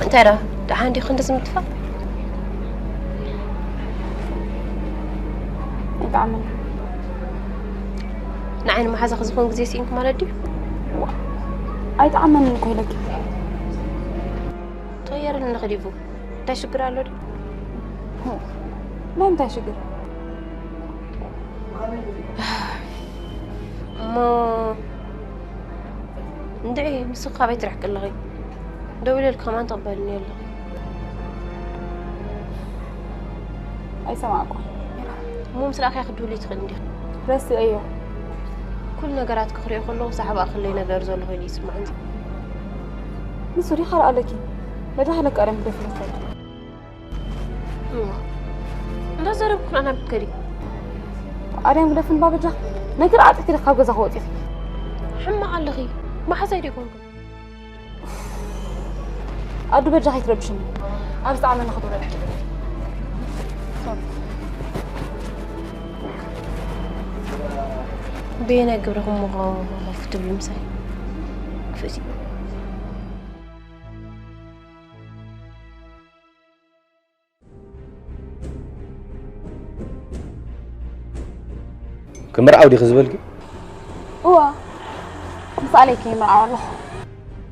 እንታይ ደኣ ደሓን ዲኹ? ክንዲ ዝምትፋእ ኣይጠዓመን። ንዓይ ንመሓዛኺ ዝኸውን ግዜ ስኢንኩ ማለት ድዩ? ኣይጠዓመንን እኮ ኢለኪ። ተቐየረኒ ኣለኺ ዲቡ። እንታይ ሽግር ኣሎ ድዩ? ናይ ምንታይ ሽግር? እሞ እንድዒ፣ ንስኺ ካበይ ትርሕቂ ኣለኺ? ደዊለልኪ ከማን ተቕበልኒ ኣለኺ። ኣይሰማዕኩ። እሞ ምስ ረኣኽያ ክትድውሊ ትኽእሊ እንዲኺ። ረስዐዮ። ኩሉ ነገራትኪ ክሪኦ ከለኹ ብዛዕባ ክለይ ነገር ዘሎ ኮይኑ ይስማዕኒ። ንሱ ዲኻ ኣለኪ? በጃ ሃለካ ኣረም ክደፍለካ። እዋ። እንዳዘረብኩ ንዓና ብትከዲ። ኣርያም ግደፍን ባበጃ። ነገር ኣጥፊ ካብ ገዛ ክወፂ። ሕማቕ ኣለኺ። መሓዛይ ዶ ይኮንኩ? ኣዱ በጃ ከይትረብሽኒ። ኣብ ዝጠዓመኒ ክትውረድ። በየናይ ግብርኹም ምኾፍ ትብሉ ምሳይ? ክፍእሲ። ክምርዓው ዲኺ ዝበልኪ? እዋ። ምስ ኣሌክ ይምርዓው ኣለኹ።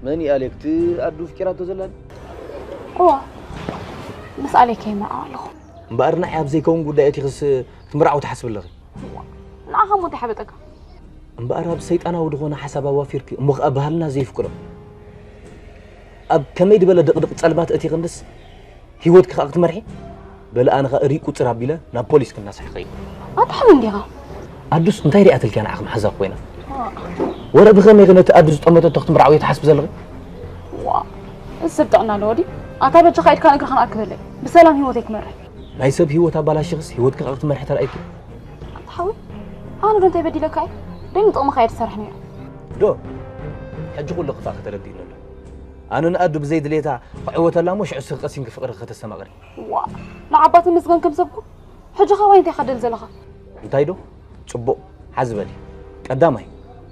መን እዩ ኣሌክ? እቲ ኣዱ ፍቂራቶ ዘላ? እዋ። ምስ ኣሌክ ይምርዓው ኣለኹ። እምበኣር ንዓይ ኣብ ዘይከውን ጉዳይ ኣቲኽስ ክትምርዓው ትሓስቢ ኣለኺ? ንዓኻ እሞ እንታይ ሓበጠካ? እምበኣር ኣብ ሰይጣናዊ ዝኾነ ሓሳብ ኣዋፊርኪ እሞ ኸኣ ባህልና ዘይፍቅዶ ኣብ ከመይ ዝበለ ድቕድቕ ጸልማት ኣቲኽንስ ህይወትኪ ኸኣ ክትመርሒ? በሊ ኣነ ኸኣ ርኢ ቁጽር ኣቢለ ናብ ፖሊስ ክናሳሕ ኸይድ። ኣታ ሓመን ዲኻ? ኣዱስ እንታይ ሪኣትልኪ ንዓኺ መሓዛኺ ኮይና? ወረ ብኸመይ ኸ ነቲ ኣዱ ዝጠመተቶ ክትምርዓው እየ ትሓስቢ ዘለኺ? ዋ፣ እዚ ሰብ ጥዕና ኣለዎ ድዩ? ኣታ በጃኻ ኢድካን እግርኻን ኣክበለይ። ብሰላም ህይወተይ ክመርሕ። ናይ ሰብ ህይወት ኣባላሺኽስ ህይወትኪ ኸኣ ክትመርሒ ተራእይኪ? ኣታ ሓወይ፣ ኣነ ዶ እንታይ በዲለካ እየ? ደይ ንጥቕምኻ እየ ዝሰርሕ ነይረ። ዶ? ሕጂ ኩሉ ክፋእ ከተረድእኒ ኣሎ። ኣነ ንኣዱ ብዘይ ድሌታ ክዕወተላ እሞ ሽዑ ስኺ ቀሲንኪ ፍቕሪ ከተስተማቕሪ። ዋ፣ ንዓባ ተመስገን ከም ሰብኩ። ሕጂ ኸ ዋይ እንታይ ኸደል ዘለኻ? እንታይ ዶ? ጽቡቕ፣ ሓዚ በሊ። ቀዳማይ፣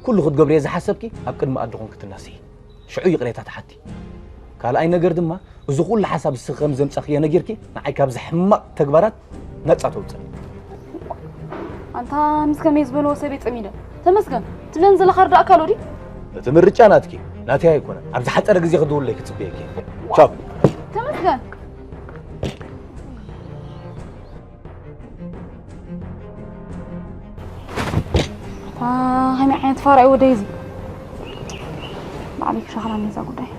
ኩሉ ክትገብርዮ ዝሓሰብኪ ኣብ ቅድሚ ኣዱ ኾንኪ ትናስሒ። ሽዑ ይቕሬታ ትሓቲ። ካልኣይ ነገር ድማ፣ እዚ ኩሉ ሓሳብ እስኺ ከም ዘምጻኽዮ ነጊርኪ፣ ንዓይ ካብዚ ሕማቕ ተግባራት ነጻ ተውጽእ። ኣንታ ምስ ከመይ ዝበልዎ ሰብ እየ ጸሚደ። ተመስገን፣ ትብለን ዘለኻ ርዳእካ ኣሎ ድዩ? እቲ ምርጫ ናትኪ፣ ናተይ ኣይኮነን። ኣብ ዝሓጸረ ግዜ ክድውለይ ክጽበየኪ። ቻው። ተመስገን። ኣታ ከመይ ዓይነት ፋራ እዩ ወደይ እዚ? ባዕለይ ክሻኸላ ነዛ ጉዳይ።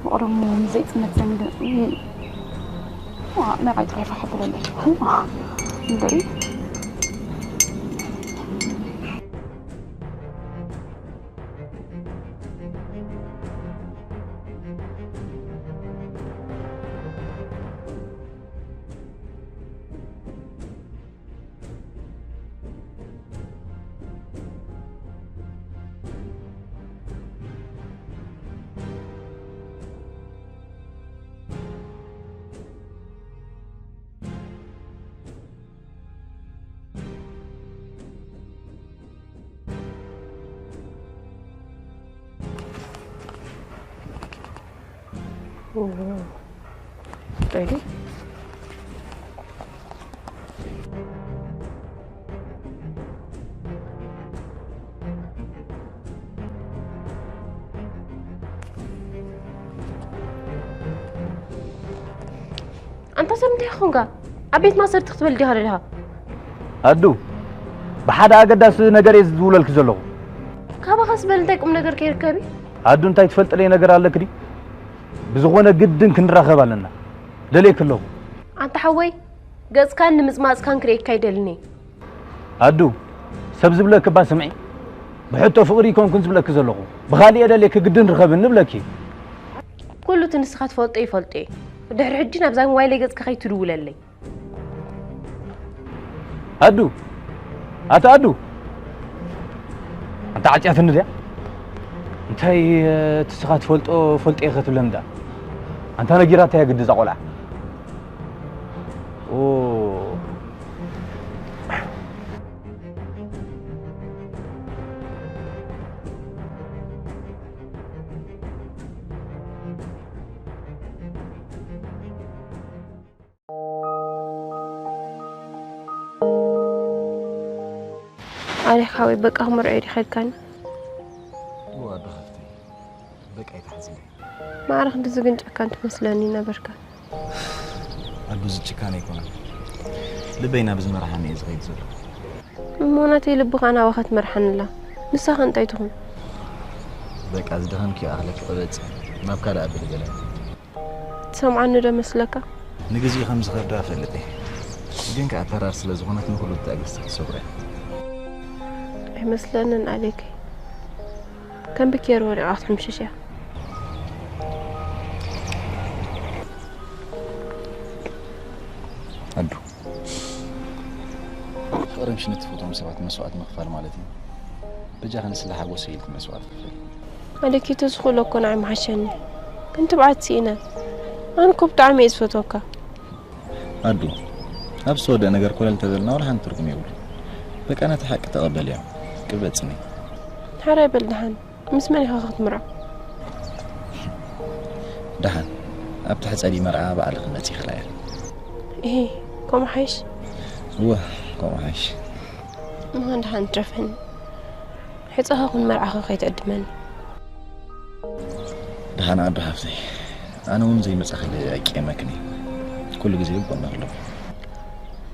ብቐደሙ ምስ ዘይጽመት ዘሚደ። ዋ፣ ናይ ጥራይ ፋሕ ብለለይ። እንድዒ። Ready? ኣንታ ሰብ እንታይ ኾንካ? ኣብ ቤት ማእሰርቲ ክትበል ዲኻ ደለኻ? ኣዱ፣ ብሓደ ኣገዳሲ ነገር እየ ዝድውለልኪ ዘለኹ። ካባኻስ በል እንታይ ቁም ነገር ከይርከብ እዩ? ኣዱ፣ እንታይ ትፈልጥለይ ነገር ኣለኪ ድዩ? ብዝኾነ ግድን ክንራኸብ ኣለና። ደልየኪ ኣለኹ። ኣንታ ሓወይ፣ ገጽካን ንምጽማጽካን ክርእየካ ኣይደልን እየ። ኣዱ፣ ሰብ ዝብለኪ እባ ስምዒ። ብሕቶ ፍቕሪ ኣይኮንኩን ዝብለኪ ዘለኹ። ብኻልእ እየ ደልየኪ ግድን ርኸብኒ እብለኪ። ኩሉ እቲ ንስኻ ትፈልጦ ይፈልጦ እየ። ድሕሪ ሕጂ ናብዛ ሞባይለይ ገጽካ ከይትድውለለይ። ኣዱ፣ ኣታ ኣዱ። ኣንታ ዓጽያትኒ ድያ? እንታይ እቲ ንስኻ ትፈልጦ ፈልጦ እየ ክትብለኒ ደኣ? ኣንታ ነጊራታ እያ ግዲ እዛ ቆልዓ። ኦ። ኣሌክ ሓወይ፣ በቃ ክምርዖ እዩ ዲኻ ኢልካኒ? እወ ኣዶ ሓፍተይ፣ በቃ ኣይትሓዝኒ። ማዕረ ክንድዚ ግን ጨካን ትመስለኒ ነበርካ። ኣዱ፣ እዚ ጭካነ ኣይኮነን። ልበይ ናብ ዝመርሓኒ እየ ዝኸይድ ዘለኹ። እሞ ናተይ ልቢ ኸኣ ናባኻ ትመርሓኒ ኣላ። ንሳኸ እንታይ ትኹን? በቃ ዝደኸምክዮ ኣኽለኪ ቅበጽ፣ ናብ ካልእ ኣብል ገለ። ትሰምዓኒ ዶ መስለካ? ንግዜኡ ከም ዝኸብዳ እፈልጥ እየ። ግን ከኣ ተራር ስለ ዝኾነት ንኹሉ ብትዕግስቲ ክትሰግሮ እያ። ኣይመስለንን ኣሌክ። ከም ብኬር ወዲቓ ክትሕምሽሽ እያ። ኣዱ፣ ፍቕሪ ምሽ ንትፈትዎም ሰባት መስዋእቲ ምኽፋል ማለት እዩ። በጃኺ ንስለ ሓጎሰይ ኢልኪ መስዋእቲ ክፈል። ኣሌክ፣ ተዝኽእሎ እኮ ንዓይ ምሓሸኒ። ግን ትብዓት ስኢነ። ኣነ እኮ ብጣዕሚ እየ ዝፈትወካ። ኣዱ፣ ኣብ ዝተወደአ ነገር ኮለል ተበልና ዋላ ሓንቲ ትርጉም የብሉን። በቃ ነቲ ሓቂ ተቐበልዮ። ቅበጽኒ። ሕራይ በል ደሓን። ምስ መን ኢኻ ክትምርዖ? ደሓን፣ ኣብ ትሕቲ ጸሊም መርዓ ባዕልኺ መጺኺ ርኣያ። እሂ፣ ከምኡ ሓይሽ? እወ፣ ከምኡ ሓይሽ። እሞ ደሓን ትረፈኒ። ሕጸኻ ኩን መርዓኻ ከይትዕድመኒ። ደሓን ኣዱ ሓፍተይ፣ ኣነ እውን ዘይመጻኽለይ ኣይቅየመክን እየ። ኩሉ ግዜ ኣብ ጎንኺ ኣለኹ።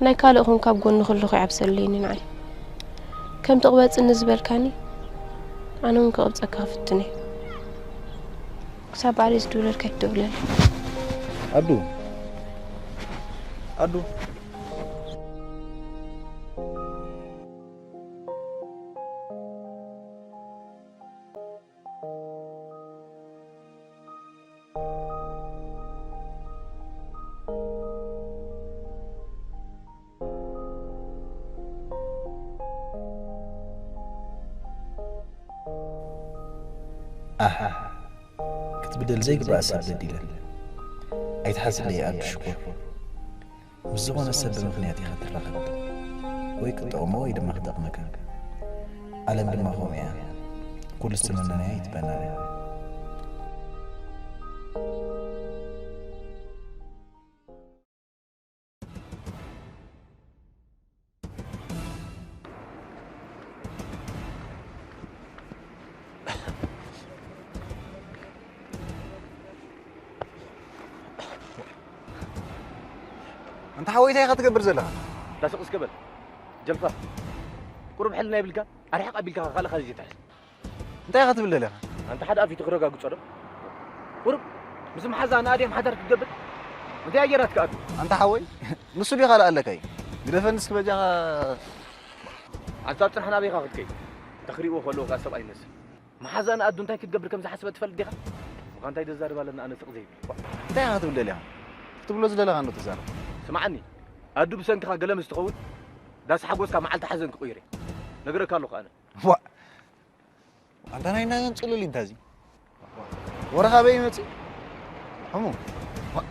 ናይ ካልእ ኹን ካብ ጎንኺ ኣለኹ ይዓብሰለይኒ ንዓይ። ከም ትቕበጽኒ ዝበልካኒ፣ ኣነ እውን ክቕብጸካ ክፍትን እየ። ክሳብ ባዕለይ ዝድውለልካ ኣይትደውለለይ። ኣዱ። ኣዱ። ኣህ፣ ክትብደል ዘይግባእ ሰብ በዲለ። ኣይትሓዝለይ ኣዱ ሽኮር። ምስ ዝኾነ ሰብ ብምኽንያት ኢኻ ትራኸብ። ወይ ክትጠቕሞ ወይ ድማ ክጠቕመካ። ዓለም ድማ ከምኡ እያ። ኩሉ ዝተመነናዮ ኣይትበናን እያ። ኣንታ ሓወይ፣ እንታይ ኢኻ ትገብር ዘለኻ? ዳስቕ እስከ በል። ጀልፋ። ቁሩብ ሕልና የብልካ? ኣርሒቕ ኣቢልካ ካልእ ካልእ ዘይትሕዝ። እንታይ ኢኻ ትብል ዘለኻ? ኣንታ ሓደ ኣፊቱ ክረጋግጾ ዶ? ቁሩብ ምስ መሓዛ ንኣድያም ሓዳር ክትገብር? እንታይ ኣየራትካ ኣቢ? ኣንታ ሓወይ፣ ንሱ ድዩ ካልእ ኣለካይ? ግደፈኒ እስኪ በጃኻ። ኣንታ ኣብ ጽናሕ ናበይ ኢኻ ክትከይድ? እንተ ክሪእዎ ከለዉ ከኣ ሰብኣይ ይመስል። መሓዛ ንኣዱ እንታይ ክትገብር ከም ዝሓሰበት ትፈልጥ ዲኻ? እኳ እንታይ ዘዛርብ ኣለና ኣነ ስቕ ዘይብል። እንታይ ኢኻ ክትብል ደሊኻ? ክትብሎ ዝደለኻ እንዶ ተዛረብ። ስምዓኒ፣ ኣዱ ብሰንክኻ ገለ ምስ ትኸውን፣ ዳስ ሓጎስካ መዓልቲ ሓዘን ክቕይር እየ። ነግረካ ኣለኹ ኣነ። ዋእ! ኣንታ ናይ ናገን ጽሉል እንታዚ። ወረኻ በይ ይመጽእ? ሕሙ። ዋእ!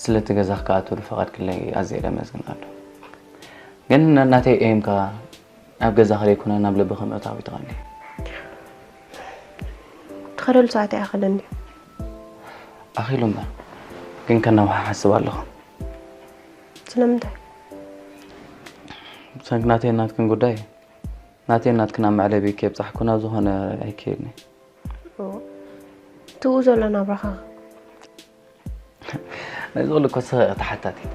ስለቲ ገዛ ክኣቱ ዝፈቐድክለይ ኣዝየ ደመስግን ኣዱ። ግን ናተይ ኤምካ ኣብ ገዛኺ ዘይኮነ ናብ ልብኺ ምእታው እዩ ተቐንየ። ትኸደሉ ሰዓት ኣይኣኸለን ድዩ? ኣኺሉ እምበር፣ ግን ከናውሓ ሓስብ ኣለኹ። ስለምንታይ? ብሰንኪ ናተይን ናትክን ጉዳይ፣ ናተይን ናትክን ኣብ መዕለቢ ከየብጻሕኩ ናብ ዝኾነ ኣይከይድን እየ። እዎ። ትብኡ ዘሎ ናብራኻ። ነዚ ኩሉ እኮ ንስኺ ኢኺ ተሓታቲት።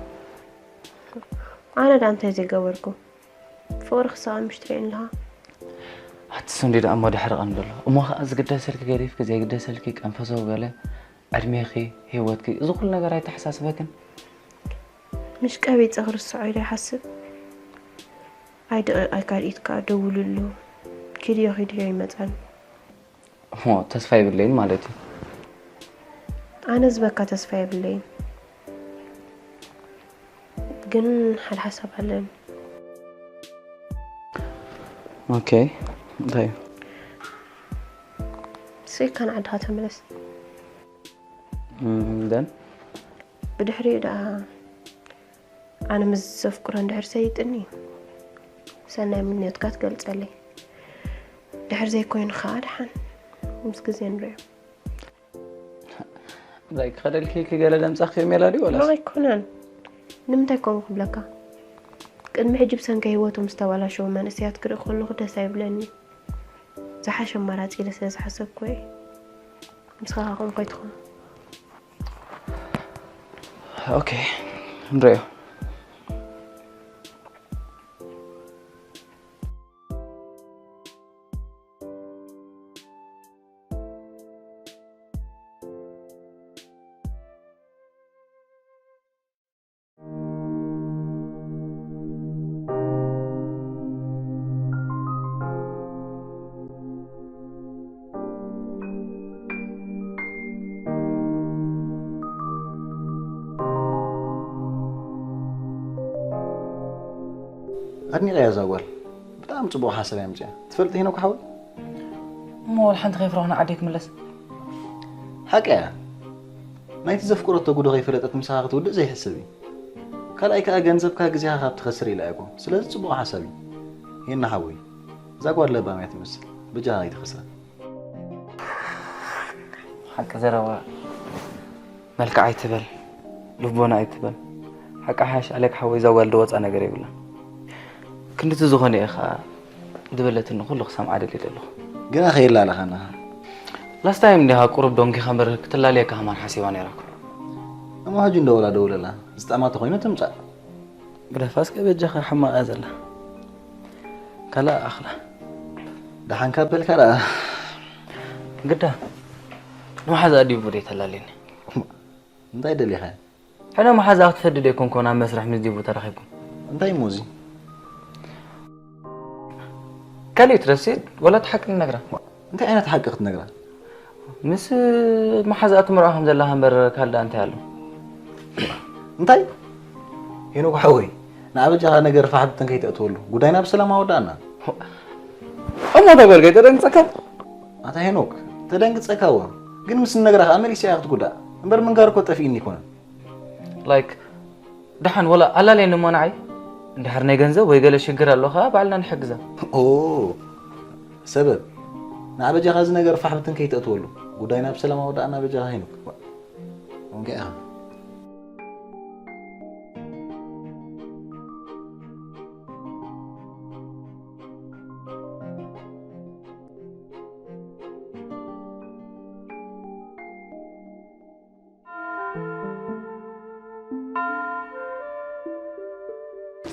ኣነ ደኣ እንታይ ዘይገበርኩ? ፍቕሪ ክሳቐ ምሽ ትርእየኒ ኣለኻ? ኣቲ ስንዲ ደኣ እሞ ድሕሪ ቀንዲ ኣሎ። እሞ ኸኣ ዝግደሰልኪ ገዲፍኪ ዘይግደሰልኪ ቀንፈሰው ገለ ዕድሜኺ፣ ህይወትኪ፣ እዚ ኩሉ ነገር ኣይተሓሳስበክን? ምሽ ቀቢጸ ክርስዖ ኢለ ይሓስብ። ኣይ ደቂቕ ኣይ ካልኢት ከኣ ደውልሉ። ኪድዮ ኪድዮ ይመጻኒ። እሞ ተስፋ የብለይን ማለት እዩ። ኣነ ዝበካ ተስፋ የብለይን። ግን ሓደ ሓሳብ ኣለኒ። ኦኬ፣ እንታይ እዩ? ስኢልካ ንዓድኻ ተመለስ። እም፣ ደን? ብድሕሪኡ ደኣ ኣነ ምስ ዘፍቅሮ እንድሕር ሰይጥኒ፣ ሰናይ ምንዮትካ ትገልጸለይ። ድሕር ዘይኮይኑ ኸኣ ደሓን፣ ምስ ግዜ ንሪኦ። እንታይ ክኸደልኪ ኢልኪ ገለ ደምጻኺ ሜላ ድዩ ወላስ? ኖ ኣይኮነን። ንምንታይ ከምኡ ክብለካ? ቅድሚ ሕጂ ብሰንኪ ህይወቶም ዝተባላሸዉ መንእሰያት ክርኢ ከለኹ ደስ ኣይብለኒ። ዝሓሸ ኣማራጺ ኢለ ስለ ዝሓሰብኩ እየ። ንስኻ ኸኣ ከምኡ ከይትኾን። ኦኬ፣ ንሪኦ። ኣድኒቐያ እዛ ጓል። ብጣዕሚ ጽቡቕ ሓሳብ እያ ኣምጺኣ። ትፈልጢ ሄኖክ ሓወይ? እሞ ወላ ሓንቲ ከይፍረኹ ንዓደይ ክምለስ? ሓቂ እያ። ናይቲ ዘፍቅረቶ ጉዶ ከይፈለጠት ምሳኻ ክትውድእ ዘይሕሰብ እዩ። ካልኣይ ከኣ ገንዘብካ ግዜኻ ካብ ትኸስር ኢላ እያ እኮ። ስለዚ ጽቡቕ ሓሳብ እዩ። ሄና ሓወይ፣ እዛ ጓል ለባም እያ ትመስል። በጃኻ ከይትኸስራ። ሓቂ ዘረባ መልክዕ ኣይትበል፣ ልቦና ኣይትበል። ሓቂ ሓሽ ኣሌክ ሓወይ እዛ ጓል ድወጻ ነገር የብላን። ክንድቲ ዝኾነ እየ ኸኣ ዝበለትኒ ኩሉ ክሰምዓ ደልየ ዘለኹ። ግና ከየላለኻና። ላስት ታይም እንዲኻ ቁሩብ ዶንጊኻ እምበር ክትላለየካ ከማን ሓሲባ ነይራ እኮ። እሞ ሕጂ እንደወላ ደውለላ፣ ዝጠዕማ ተኾይኑ ትምጻእ። ግደፋ እስከ በጃኻ ሕማቕ እያ ዘላ። ካልኣ ኣኽላ። ደሓንካ በልካ ደኣ። ግዳ ንመሓዛኣ ዲቡ ደይተላልየኒ። እንታይ ደሊኻ? ሕነ መሓዛኣ ክትፈዲ ደይኮንኮ ናብ መስርሕ ምስ ዲቡ ተራኺብኩም? እንታይ እሞ እዚ? ካልእ ትረስእ ወላ እቲ ሓቂ ንነግራ? እንታይ ዓይነት ሓቂ ክትነግራ? ምስ መሓዛኣ ትምርዖ ከም ዘለኻ እምበር ካልእ ደኣ እንታይ ኣሎ? እንታይ? ሄኖክ ሓወይ፣ ንኣበጃኻ ነገር ፋሕ ብትን ከይተእትወሉ፣ ጉዳይና ብሰላም ኣወዳእና። እሞ እታ ጓል ከይተደንግጸካ? ኣታ ሄኖክ፣ ተደንግጸካ እወ፣ ግን ምስ ንነግራ ከኣ መሊሳ እያ ክትጉዳእ። እምበር ምንጋር እኮ ጠፊእኒ ኣይኮነን። ላይክ፣ ደሓን ወላ ኣላለየኒ እሞ ንዓይ። እንድሕር ናይ ገንዘብ ወይ ገለ ሽግር ኣሎ ከኣ ባዕልና ንሕግዛ። ኦ፣ ሰበብ፣ ንኣበጃኻ እዚ ነገር ፋሕ ብትን ከይተእትወሉ፣ ጉዳይና ብሰላም ኣወዳእና በጃኻ ሄኖክ። እንካ ኢኻ።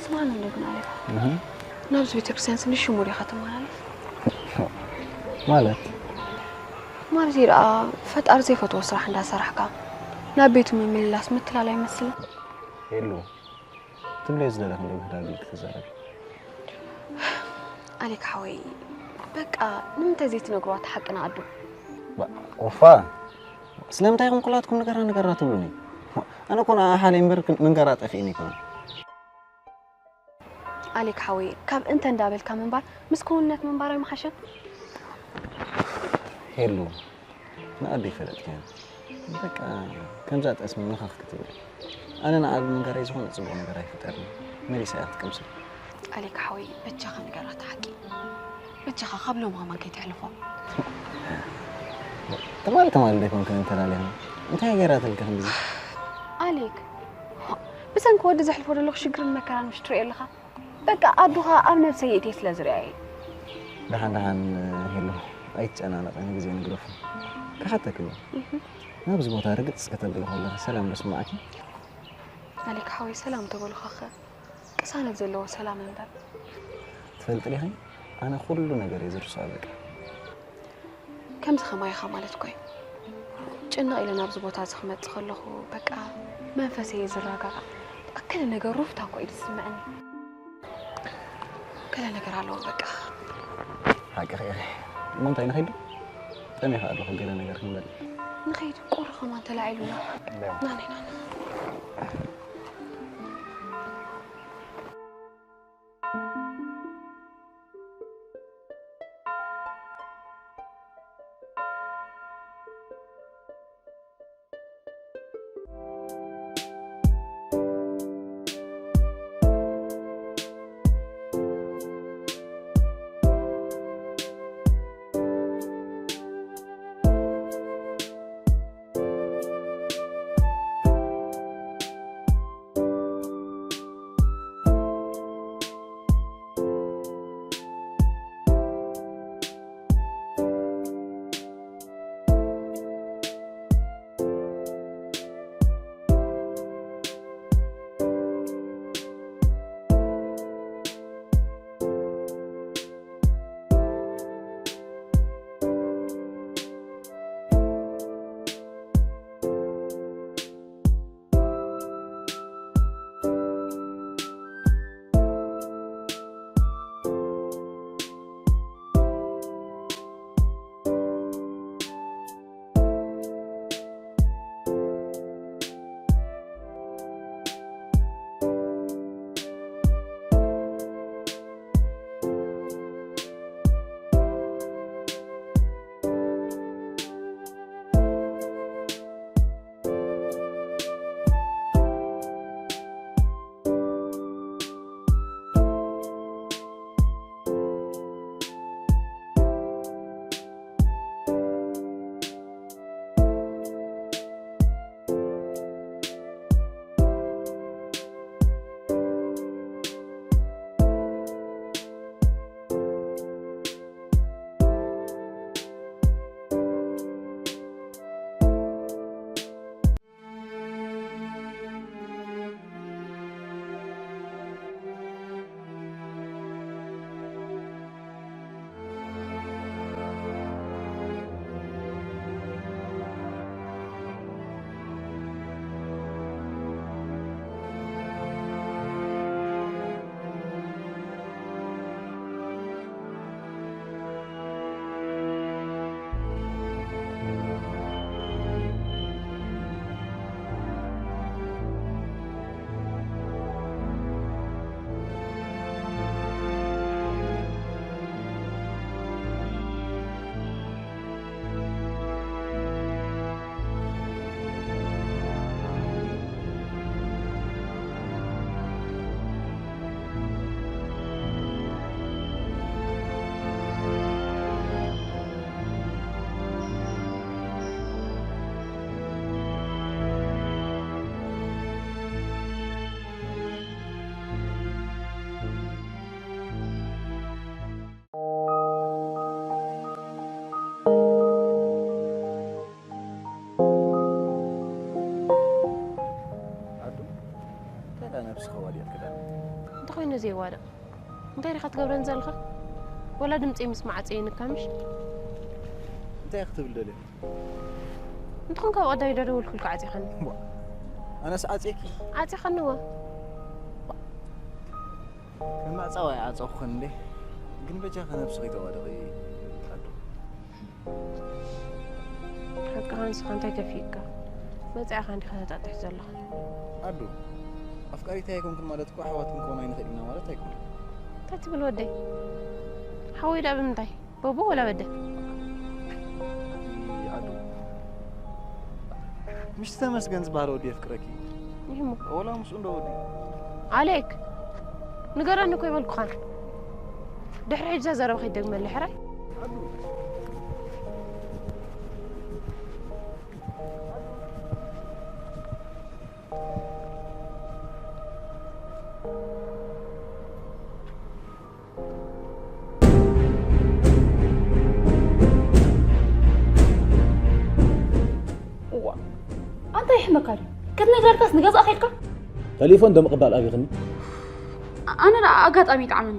ስማን እንዴት ነው አለፋ? እህ። ናብዚ ቤተክርስትያን ስንሽ ሽሙር ኢኻ ትመላለስ? ማለት? ማለት ደኣ ፈጣሪ ዘይፈትዎ ስራሕ እንዳሰራሕካ ናብ ቤቱ ምምልላስ ምትላል ኣይመስልን? የሉ። ትብለዮ ዝደለኺ ዶ ምህዳግ ኢልኪ ትዛረቢ? ኣሌክ ሓወይ፣ በቃ ንምንታይ ዘይትነግርዋ እቲ ሓቂ ንኣዱ? ባ-፣ ኦፋ፣ ስለምንታይ ኢኹም ኩላትኩም ንገራ ንገራ ትብሉኒ? ኣነ እኮ ንኣ ሓለይ እምበር ክን-፣ ምንገራ ጠፊእኒ ኣይኮነን። ኣሌክ ሓወይ፣ ካብ እንተ እንዳበልካ ምንባር ምስ ክውንነት ምንባር ኣይምሓሸን? ሄሉ፣ ንኣደይ ፈለጥክያ። በቃ፣ ከምዛ ጠስሚ ምኽኽ ክትብል። ኣነ ንኣ ብምንጋረይ ዝኾነ ጽቡቕ ነገር ኣይፍጠርን። መሊሳ እያ ክትቅምስል። ኣሌክ ሓወይ፣ በጃኻ ንገራ እቲ ሓቂ። በጃኻ ካብ ሎም ሃማን ከይተሕልፎ። ትማሊ ትማሊ ዶ ይኮንክን እንተላሊኽና? እንታይ ገይራትልኪ ክንድዚ? ኣሌክ፣ ብሰንኪ ወዲ ዘሕልፎ ዘለኹ ሽግርን መከራን ምሽ ትሪኦ ኣለኻ? በቃ ኣዱኻ ኣብ ነብሰይ የእትየ ስለ ዝሪኣየ። ደሓን ደሓን ሄሉ፣ ኣይትጨናነቒ፣ ንግዜ ንግደፎ። ክሓተኪ እሞ፣ እህ። ናብዚ ቦታ ርግጽ ከተብሊ ከለኺ ሰላም ዶ ስምዓኪ? ኣሌክ ሓወይ፣ ሰላም ተበሉኻኸ? ቅሳነት ዘለዎ ሰላም እምበር። ትፈልጢ ዲኺ? ኣነ ኩሉ ነገር እየ ዝርስዖ በቃ። ከምዚ ከማይ ኢኻ ማለት እኮ እዩ። ጭንቕ ኢለ ናብዚ ቦታ እዚ ክመጽእ ከለኹ በቃ መንፈሰይ እየ ዝረጋጋእ። በቃ ገለ ነገር ሩፍታ እኮ እዩ ዝስምዐኒ። ገለ ነገር ኣለዎ በቃ። ሓቅኺ ኢኺ። እሞ እንታይ ንኸይድ ዶ? ጠሚኻ ኣለኹ ገለ ነገር ክንበልዕ። ንኸይድ ቁሪ ከማን ተላዒሉና። እንድያው። ና ነይ ና ነይ። ዘይዋደቕ እንታይ ኢኻ ትገብረን ዘለኻ? ወላ ድምፂ ምስማዕ ኣፀይንካ ምሽ? እንታይ ክትብል ደልዮ? እንተኾን ካብ ቀዳይ ዶ ደወልኩልካ ዓፂኻኒ? ኣነስ ዓፅየኪ? ዓፂኻኒዋ። ከማፃዋ ይዓፀኹኽን እንዴ? ግን በጃ ከነብስኺ ተዋደቒ። ሓቅኻ ንስኻ እንታይ ከፊእካ? መፅኣኻ እንዲኻ ተጣጥሕ ዘለኻ። ኣዱ፣ ኣፍቃሪታ ኣይኮንክን ማለት እኮ ኣሕዋት ክንከውን ኣይንኽእል ኢና ማለት ኣይኮነን። እንታይ ትብል ወደይ? ሓወይ ዳ ብምንታይ? ቦቦ ወላ በደ? ኣዱ፣ ምሽ ተመስገን ዝበሃል ወዲ የፍቅረኪ። ይህሞ ወላ ምስኡ እንዶ ወዲ ኣሌክ ንገረኒ እኮ ይበልኩኻን። ድሕሪ ሕጂ ዘረባ ከይደግመለይ ሕራይ። እዋ ኣንታ ይሕመካ ድዩ? ክትነግረልካስ ንገዛእ ከይድካ? ተሌፎን ዶ ምቕባል ኣቢኽኒ? ኣነ ደኣ ኣጋጣሚ ይጥዓመኒ።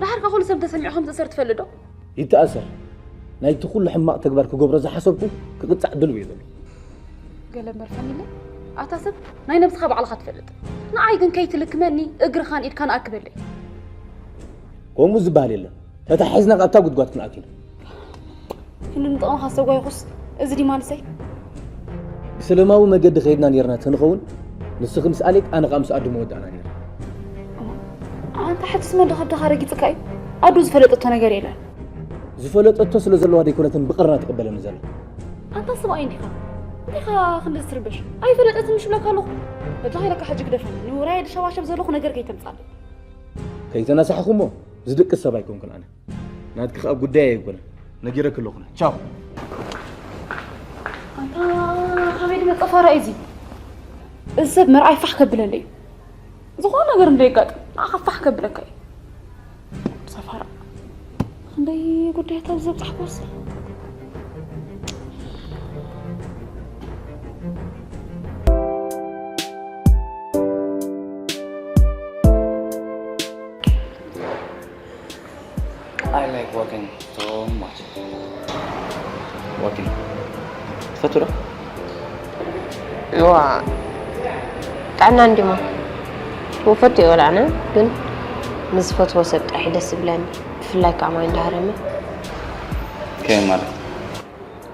ደሓር ከ ኩሉ ሰብ ተሰሚዑ ከም ዝእሰር ትፈልጥ ዶ? ይተኣሰር። ናይቲ ኩሉ ሕማቕ ተግባር ክገብሮ ዝሓሰብኩ ክቕጻዕ ድልው እየ ዘለኹ። ገለ እምበር ፈኒለ ኣታ ሰብ ናይ ነብስኻ ባዕልኻ ትፈልጥ። ንዓይ ግን ከይትልክመኒ እግርኻን ኢድካን ኣክበለይ። ከምኡ ዝበሃል የለን። ተታሒዝና ኣብታ ጉድጓድ ክንኣቱ ኢና። ክንዲ ንጥቕምኻ ዝተጓየኹስ እዚ ዲማ ንሰይ ብሰላማዊ መገዲ ከይድና ነርና ተንኸውን ንስኺ ምስ ኣሌክ ኣነ ከዓ ምስ ኣዱ መወዳእና ነርና። ኣንታ ሕትስ መድኻ ኣደኻ ረጊፅካ እዩ። ኣዱ ዝፈለጠቶ ነገር የለን። ዝፈለጠቶ ስለ ዘለዋ ደይኮነትን ብቕርና ትቕበለኒ ዘላ። ኣንታ ሰብኣይ እንዲኻ እንዲኻ ክንዲ ዝትርበሽ ኣይፈለጠትን ምሽ ብለካ ኣለኹ። በጃኻ ኢለካ ሕጂ ግደፈኒ። ንውራይ ድሸባሸብ ዘለኹ ነገር ከይተምፃለይ። ከይተናሳሕኹሞ ዝድቅስ ሰብ ኣይኮንኩን ኣነ። ናትኪ ከዓ ጉዳይ ኣይኮነ። ነጊረክ ኣለኹ። ቻው። ኣንታ ካበይ ድመፀ ፋራ እዩ እዚ? እዚ ሰብ መርኣይ ፋሕ ከብለለይ እዩ። ዝኾነ ነገር እንዶ የጋጥም ንዓኻ ፋሕ ከብለካ እዩ። ሰፋራ ክንደይ ጉዳያት ኣብ ዘብፃሕኮስ። I like walking so much. Walking. ትፈቱ ዶ? ዋ ጥዕና እንዲሞ ውፈት ይወላዕነ ግን ምስ ፈትዎ ሰብ ጥራሕ ደስ ይብለኒ። ብፍላይ ከዓ ማይ እንዳሃረመ ከመይ ማለት?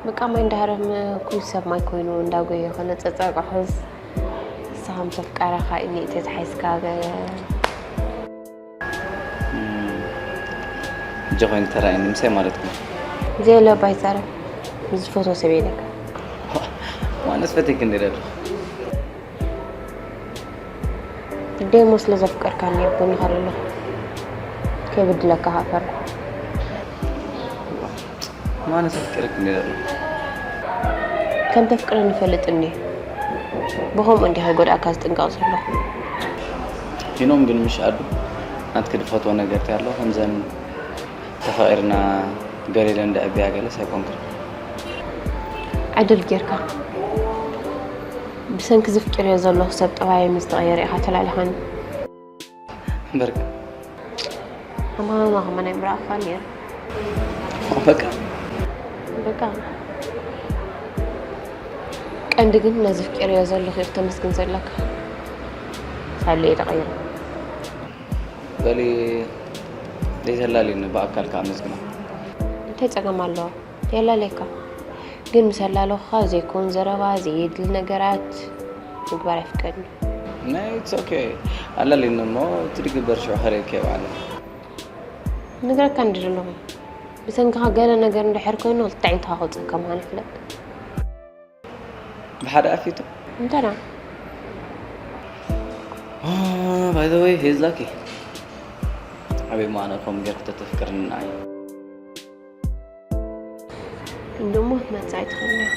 በቃ ማይ እንዳሃረመ ኩሉ ሰብ ማይ ኮይኑ እንዳጎየ ኮነ ጸጸቆ ሕዝ ንስኻ ምስ ኣፍቃሪኻ ኢኒ ተታሒዝካ ገ- እም፣ ሕጂ ኮይኑ ተራእየኒ ምሳይ ማለት ነው። ዘየለ ባይዛረብ ምስ ዝፈትዎ ሰብ የለካ። ማነስ ፈቲክ እንደ ደለኹ። ደሞ ስለ ዘፍቀርካኒ ኣብ ጎንኻ ዘለኹ። ከይብድለካ ሃፈር። ማነስ ኣፍቂረክ እንደ ደለኹ። ከም ተፍቅረኒ ይፈልጥ እንዲ። ብኸምኡ እንዲ ከይጎድኣካ ዝጥንቀቕ ዘለኹ። ፊኖም ግን ምሽ ኣዱ ናትኪ ድፈትዎ ነገር እንታይ ኣሎ? ከምዘን ተፋቒርና ገሊለን ድዕብያ ገለስ ኣይኮንክን። ዕድል ጌርካ። ብሰንኪ ዝፍቅርዮ ዘለኹ ሰብ ጠባየይ ምስ ተቐየረ ኢኻ ተላሊኻኒ። እምበርካ ኣማማ ከመ ናይ ምራእኻ ነይረ። በቃ በቃ ቀንዲ ግን ነዚ ፍቅርዮ ዘለኹ እዩ ክተመስግን ዘለካ። ሳለ እዩ ተቐይሩ። በሊ ዘይተላልዩኒ ብኣካል ከዓ ኣመስግና። እንታይ ጸገም ኣለዎ? የላለየካ። ግን ምስ ኣላለኹኻ ዘይኮን ዘረባ፣ ዘየድሊ ነገራት ምግባር ኣይፍቀድን። ናይ it's okay ኣላልዩኒ እሞ እቲ ድግበር ሽዑ ከርእየካ ይበዓለ። ንግረካ እንዲ ዘለኹ ብሰንክኻ ገለ ነገር እንድሕር ኮይኑ ክልተ ዓይንትኻ ከውፅእካ ምዃኑ ይፍለጥ። ብሓደ ኣፊቱ እንተና by the way he's lucky። ኣበይ ማነ ከም ጌርክ ተተፍቅርኒ ንዓይ። እንደሞ ክትመጽእ ኣይትኽእልን ኢኻ።